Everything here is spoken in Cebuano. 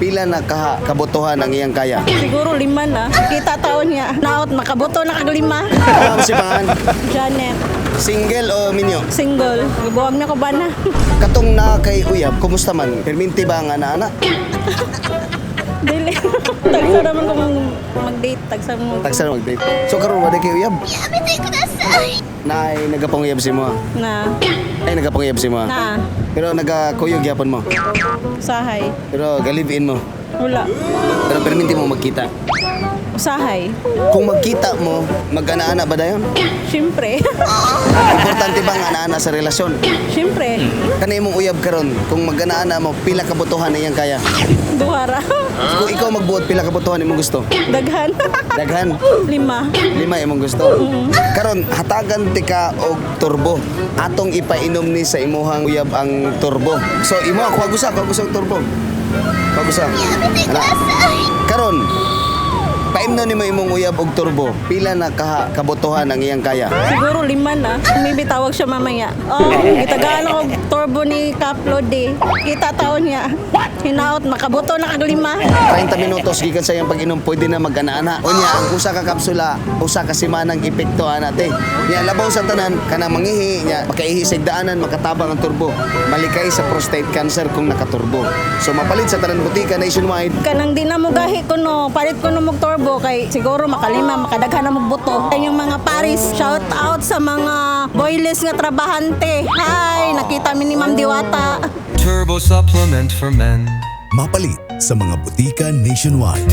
Pila na kaha kabotohan ang iyang kaya? Siguro lima na. Kita taon niya. Naot, makaboto na kag lima. Ano si pangan? Janet, Single o minyo? Single. Gibuwag na ko ba na? Katong na kay uyab, kumusta man? Perminti ba ang ana-ana? Dili. Tagsa naman kung mag-date. Tagsa mo. Tagsa na mag-date. So karon wala kay uyab? Naay nagapanguyab si mo. Na. Ay, nagapanguyab si mo. Na. Pero nagakuyog gyapon mo. Usahay. Pero ga-live-in mo. Wala. Pero perminti mo magkita. Usahay. Kung magkita mo, mag-ana-ana ba dayon? Siyempre. Importante ba ang ana-ana sa relasyon? Siyempre. Kanay imong uyab karon, kung mag-ana-ana mo, pila ka botohan na iyang kaya? Duhara. Kung ikaw magbuot, pila ka botohan imong gusto? Daghan. Daghan. Lima. Lima imong gusto. Karon hatagan tika og turbo. Atong ipainom ni sa imuhang uyab ang turbo. So imo ako gusa, ako gusa og turbo. Ako gusa. Ana. Karon paimnon nimo imong uyab og turbo. Pila na kaha kabotohan ang iyang kaya? Siguro lima na. Maybe tawag siya mamaya. Oh, gitagaan ako og turbo ni Kaplod eh. Kita taon niya. Hinaot, makaboto na kag lima. 30 minutos gikan sa iyang pag-inom, pwede na mag-ana-ana. Unya, ang usa ka kapsula, usa ka semanang epekto ana, te. Nya labaw sa tanan kanang mangihi nya, makaihi sa daanan, makatabang ang turbo. Malikay sa prostate cancer kung nakaturbo. So mapalit sa tanan butika nationwide. Kanang di na mo gahi ko no, palit ko no mog turbo kay siguro makalima, makadaghan na mog buto. Yung mga Paris, shout out sa mga boyless nga trabahante. Hi, nakita mi ni Ma'am Diwata. Turbo supplement for men. Mapalit sa mga butika nationwide.